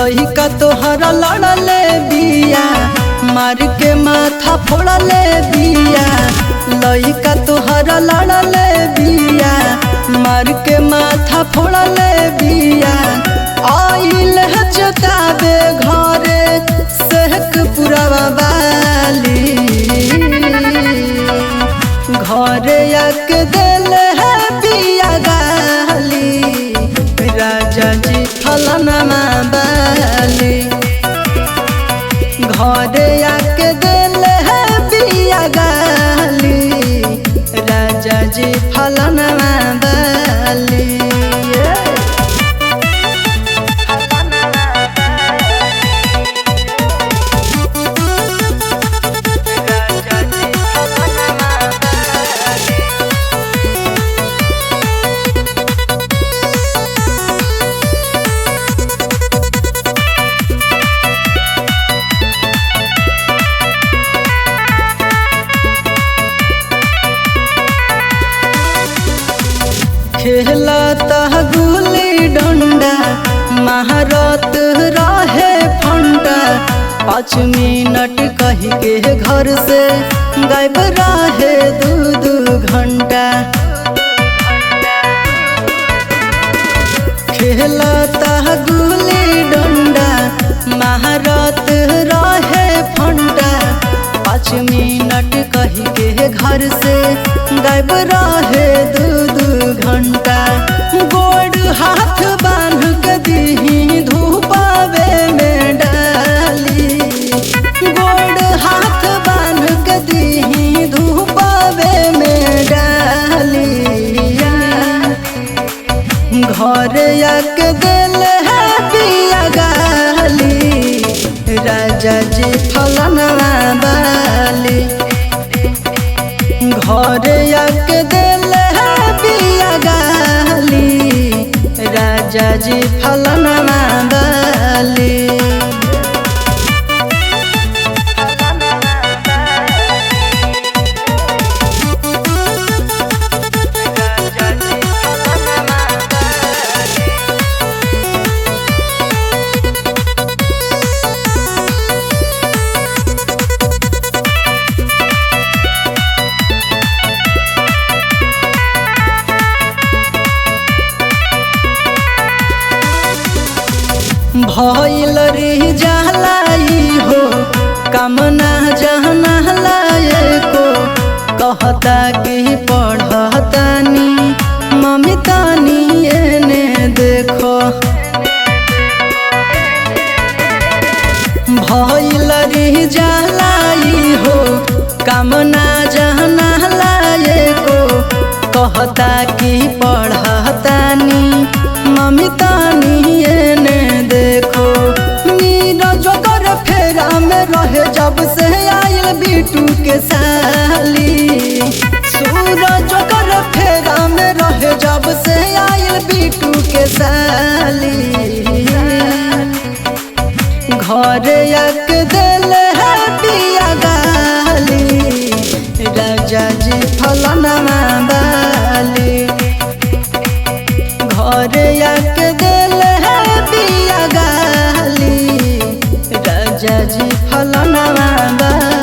लइका तोहरा लड़ले बिया, मार के माथा फोड़ले बिया। लइका तोहरा लड़ले बिया, मार के माथा फोड़ले बिया। आइल चताबे घरे सहक पुरवा वाली, घरे आके दिल है बिया गाली। राजा जी फलनमा बाली, घरे आके दिल है बिया गाली। राजा जी फलनमा बाली। खेलता गुली डंडा महारत रहे फंडा, 5 मिनट कही के घर से गायब रहे 2-2 घंटा। खेलता गुली डंडा महारत रहे फंडा, 5 मिनट कही के घर से गायब रहे 2-2 घंटा। गोड़ हाथ बांध के दीही धूपावे में डाली, गोड़ हाथ बांध के दीही धूपावे में डाली। घरे आके दिल है बिया गाली। राजा जी फलनवा बाली, घरे आके दिल है बिया गाली। राजा जी फलनवा बाली। भइल रे जलाई हो कामना जहना लाए को, कहता कि पढ़तानी मम्मी तानी एने देखो। भइल रे जलाई हो कामना जहना लाए को, कहता कि पढ़तानी मम्मी तानी एने देखो। नीरज कर फेरा में रहे जब से आयल बिटू के साली, सूरज कर फेरा में रहे जब से आयल बिटू के साली। घरे आके दिल है बिया गाली। राजा जी फलनवा बाली, घरे आके दिल है बिया गाली। राजा जी फलनवा बाली।